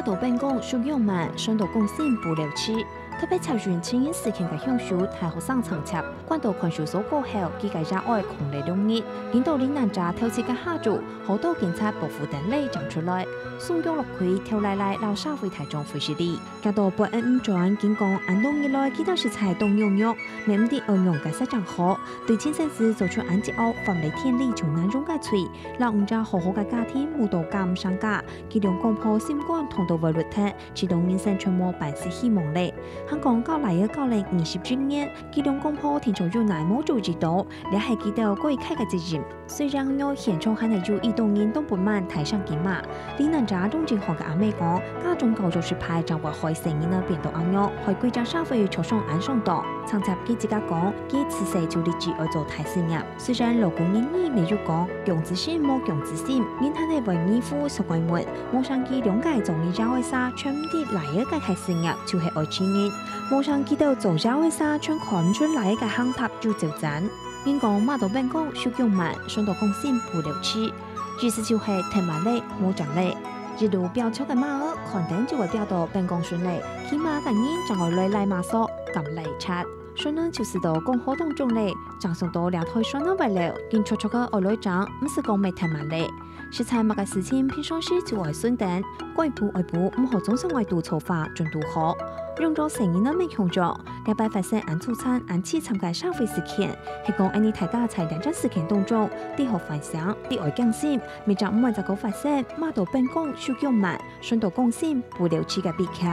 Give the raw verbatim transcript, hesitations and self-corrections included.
到辦公手腳慢，算到講心不了氣。特別在尋情人時間个享受，大學生常接關到看守所過後，佢个爺哀空了兩日，見到李男仔頭七个下晝，好多警察保護等咧衝出來，送腳落去，頭犁犁摎社會大眾會失禮。驚到背尾毋轉，緊講恁多日來，佢兜實在當軟弱，乜毋知愛仰結煞正好。對親生子做出恁折惡，翻了天理就難容个罪，摎毋隻好好个家庭舞到敢相加。 佢兩公婆心肝痛到會裂忒，試著人生全無半絲希望咧。還講教倈仔教了二十一年，佢兩公婆定著有哪無注意著，這係佢兜過界个責任。雖然恁樣，現場還係有一兜人當不滿大聲叫罵。李男仔攏真好个阿姆講，家長教育失敗正會害細人仔變到恁樣，害歸隻社會著傷恁傷重。長接佢自家講，佢自細就立志愛做大事業。 雖然老古人言乜有講，降子身無降子心，人還係會疑夫熟愛問，無想佢兩个做你爺哀儕全毋知倈仔个大事業就係愛情人，無想佢兜做爺哀儕全看毋出倈仔个行踏有走展。人講馬到辦公手腳慢，算到講心不了氣，意思就係忒慢咧，無正咧。一路飆速个馬仔，看等就會飆到辦公室咧，騎馬个人正愛來拉馬索，敢拉掣。 船仔就駛到江河當中咧，正想到這台船仔壞了，緊速速个愛來爭，毋使講乜忒慢咧。實在麼个事情平常時就愛順等，該補愛補，毋好總想愛堵錯話準堵好。用著細人仔乜共樣，這擺發生恁粗殘、恁悽慘个社會事件，係講恁呢大家在這段時間當中，知好反省，知愛警醒，乜正毋會再過發生馬到辦公手腳慢，船到講心不了氣个悲劇。